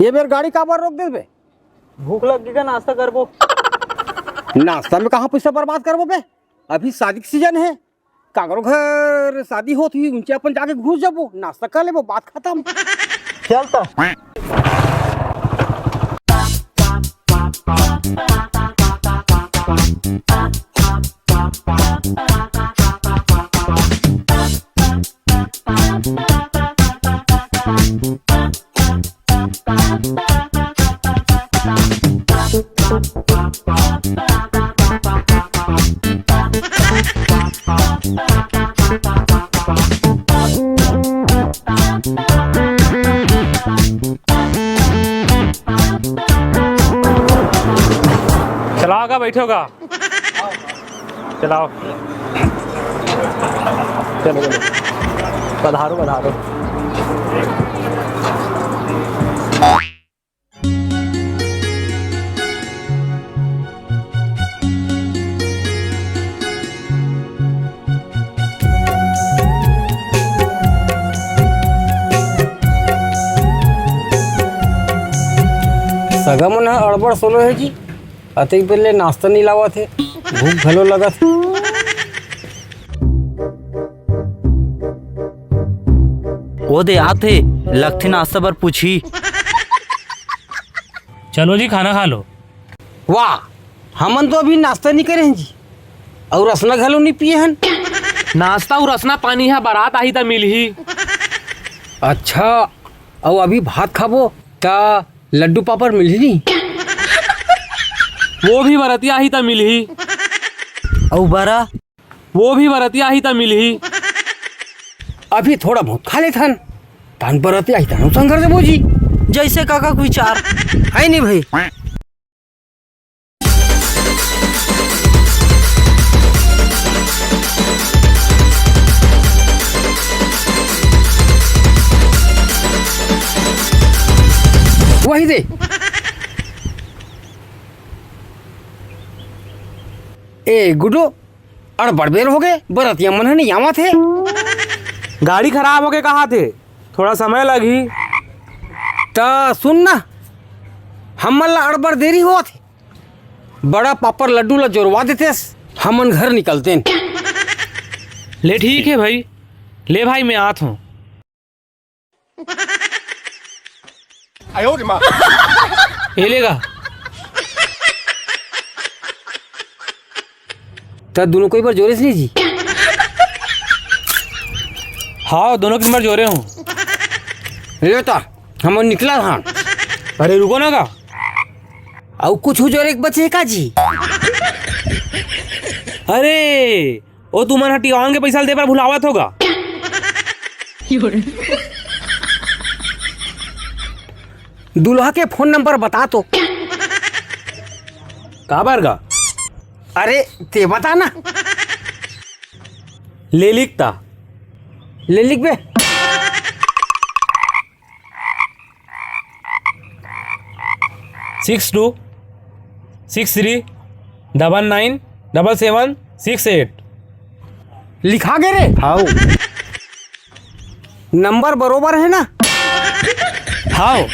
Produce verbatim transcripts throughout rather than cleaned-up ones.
ये मेर गाड़ी काबर रोक देबे? भूख लग गे, नाश्ता करबो। नाश्ता में कहाँ पैसा बर्बाद करबो बे? अभी शादी के सीजन है, काकरो घर शादी होत ही, उनके अपन जाके घुस जाबो, नाश्ता कर लेबो, बात खत्म। चल तो। चलाओगा, बैठोगा। चलाओ। चलो, चलो। पधारो, पधारो। सगा मन ह अड़बड़ सोलो हे जी, अतेक बेर ले नाश्ता नइ लावत हे, भूख घलो लगत हे। ओ दे आत हे, लगथे नाश्ता बर पूछही। चलो जी, खाना खा लो। वाह, हमन तो अभी नाश्ता नइ करे हन जी, अउ रसना घलो नइ पिए हन। नाश्ता अउ रसना पानी ह, बरात आही त मिलही। अच्छा, अउ अभी भात खाबो त लड्डू पापड़ मिलही नी? वो भी बरतिया आही त मिलही। अउ बरा? वो भी बरतिया आही त मिलही। अभी थोड़ा बहुत खा लेथन, तान बरतिया आही त नुकसान कर देबो जी। जैसे काका के विचार। है नी भाई? वही दे। ए गुड्डू, अड़बड़ बेर होगे, बरतिया मन ह नइ आवत हे। गाड़ी खराब होगे कहाथे, थोड़ा समय लगही। त सुन ना, हमन ला अड़बड़ देरी होत हे। बड़ा पापड़ लड्डू ला जोरवा देतेस, हमन घर निकलतेन। ले ठीक हे भाई, ले भाई मैं आत हूँ। ए लेगा। त दुनों कोई बर जोरेस नहीं जी? हाँ, दोनों के बर जोरे हूँ। ले त, हमन निकला हन। अरे रुको ना का। अउ कुछ जोरे के बचे का जी? अरे, ओ तुमन ह टिकावन के पैसा ल दे बर भुलावत होगा। दूल्हा के फोन नंबर बता तो। काबर गा? अरे, ते बता ना। ले लिख ता। ले लिख बे। Six two six three double nine double seven six eight. लिखा गे रे? हाउ। नंबर बरोबर हे ना? हाउ।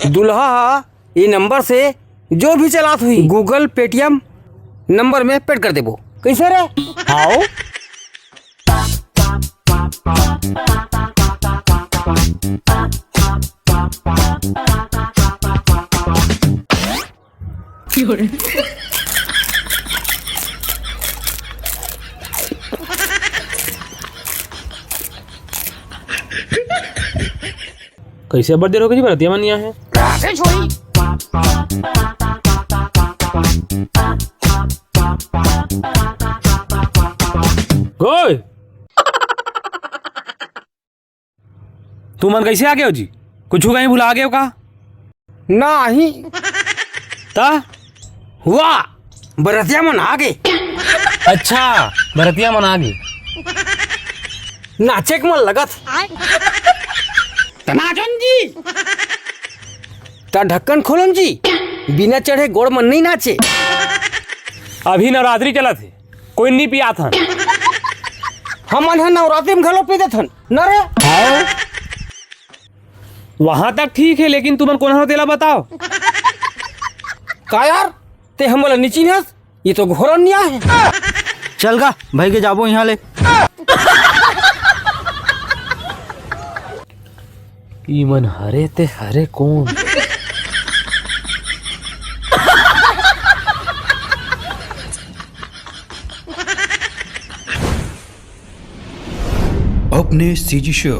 दूल्हा ह ये नंबर से जो भी चलात हुई Google Paytm नंबर में पेड कर देबो। कैसे रे? हाउ। कैसे अब्बड़ देर होगे जी, बरतिया मन नइ आए हे। गोय, तुमन कैसे आ गए हो जी? कुछ कहीं भुला गए हो का? नहीं। ता? वाह, बरतिया मन आ गे। अच्छा, बरतिया मन आ गे। नाचे के मन लगत। त नाचन जी। त ढक्कन खोलन जी। बिना चढ़े गोड़ मन नहीं नाचे। अभी नवरात्रि चलत हे, कोई नहीं पियात हन। हमन ह नवरात्रि में घलो पी देथन, न रे? हाँ। वहां तक ठीक हे, लेकिन तुमन कोन हव तेला बताव। का यार, ते हमन ला नी चिन्हस? ये तो घोर अन्याय हे। चल गा, भई के जाबो इहां ले। इमन हरे ते हरे कोन? अपने सीजी शो।